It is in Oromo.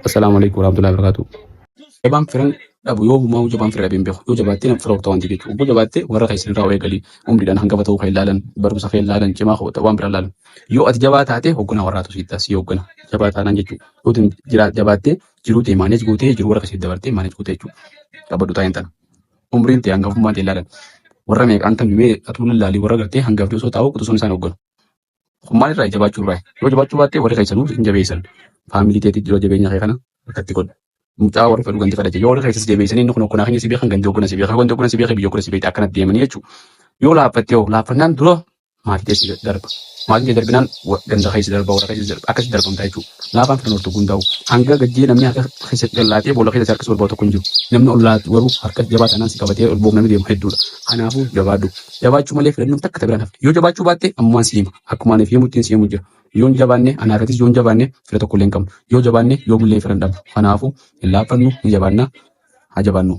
Assalaamu alaikum warahmatullahi wabarakatuh. Jabaan firan dhabu yoo humaa jabaan fira dhabee hin beeku. Yoo jabaattee nama fira horta waan ta'eef jechuudha. Obboo jabaattee warra keessan irraa eegali umriidhaan hangafa ta'uu kan ilaalan barumsa kan ilaalan cimaa waan biraa ilaalan. Yoo ati jabaa taate hoogganaa warraatu siif ta'a si hooggana. Jabaa taanaan jechuudha. Yoo ati jabaattee jiruu ta'e maaneej gootee jiruu warra keessatti dabartee maaneej gootee jechuudha. Qabadhu taa'een tana. Umriin ta'e hangafummaa ta'e ilaalan. Warra meeqaan tan mee atuu lallaalii warra gartee hangafni osoo taa'u quxisuun isaan hoogganu. Kun maal irraa jabaachuu irraa? Yoo jabaachuu baatte warri keessanuu hin jabeessan. Faamilii teetii jiruu jabeenya kee kana harkatti godhu. Mucaa warri fedhu ganti fedha. Yoo warri keessas jabeessanii inni kun hogganaa keenya si beekan ganti hoggana si beekan ganti hoggana si beekan biyya hoggana si beekta akkanatti deemanii jechuudha. Yoo laaffatte hoo laaffannaan dura maatii tee si darba. Maatiin tee darbinaan ganda keessa darba warra keessa darba akkasitti darbamta jechuudha. Laafaan firan hortu hundaa'u hanga gajjee namni harka keessa gallaatee boolla keessa si harkisuu barbaadu tokko hin jiru. Namni ollaa garuu harka jabaa taanaan si qabatee ol boof namni deemu hedduudha. Kanaafuu jabaadhu. Jabaachuu malee filannoon takka ta biraan hafte. Yoo jabaachuu baatte ammumaan si hima. Akkuma ani himutti si himu jira. Yoo hin jabaanne anaa irrattis yoo hin jabaanne fira tokko illee hin qabnu. Yoo jabaanne yoomillee fira hin dhabnu. Kanaafuu hin laaffannu ni jabaanna haa jabaannu.